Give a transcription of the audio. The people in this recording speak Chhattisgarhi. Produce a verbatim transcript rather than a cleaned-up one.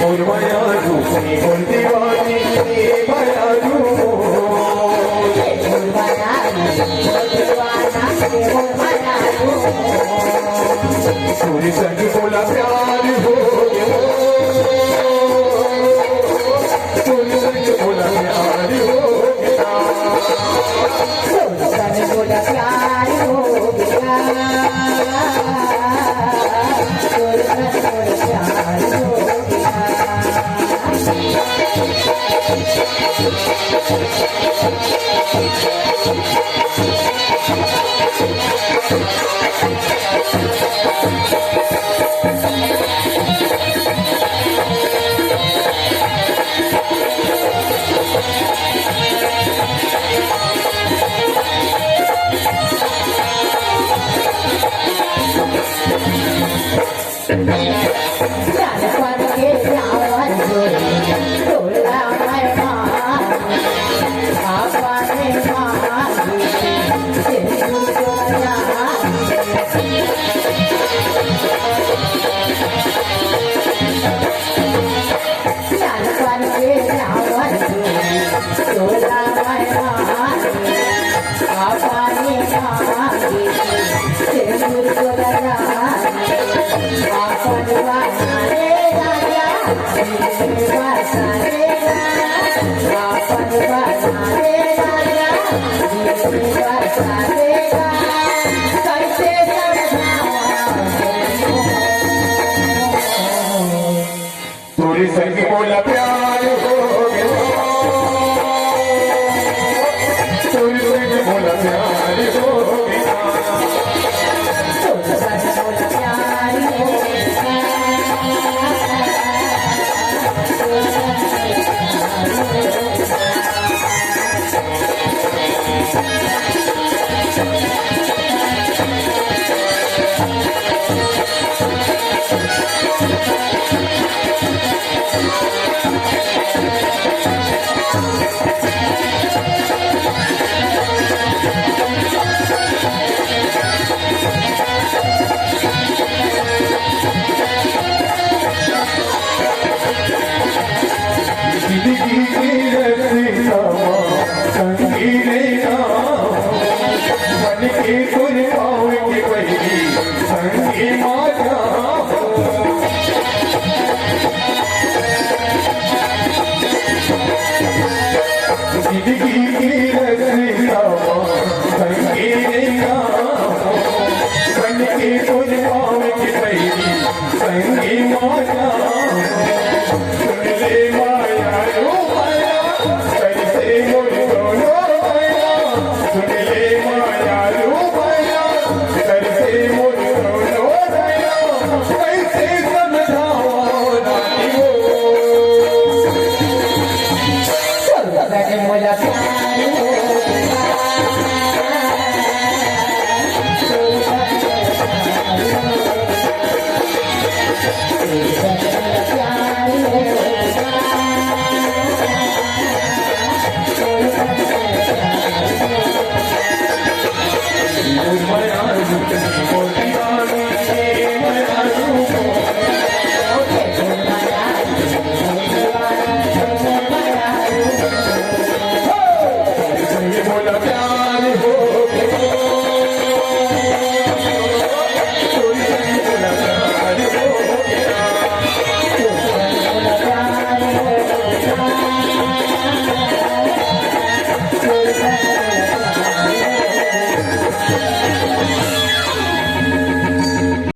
मोर मयारू, मोर दीवानी, मयारू मोर। तोरे संग मोला प्यार हो गया, तोरे संग मोला प्यार हो गया। तोर संग मोला प्यार हो गया, तोर संग मोला प्यार हो गया। तोरे संग मोला प्यार हो गया, तोरे संग मोला प्यार हो गया। जिंदगी के रस्ता मा संगी रहिना, बन के तोर पाँव के पैरी संगी मा जाहूँ। जिंदगी के रस्ता मा संगी रहिना, बन के तोर पाँव के पैरी संगी मा जाहूँ। सुन ले माया रो माया, कैसे मोर दोनों माया। सुन ले माया रो माया, कैसे मोर दोनों माया। कैसे समझावा रानी वो।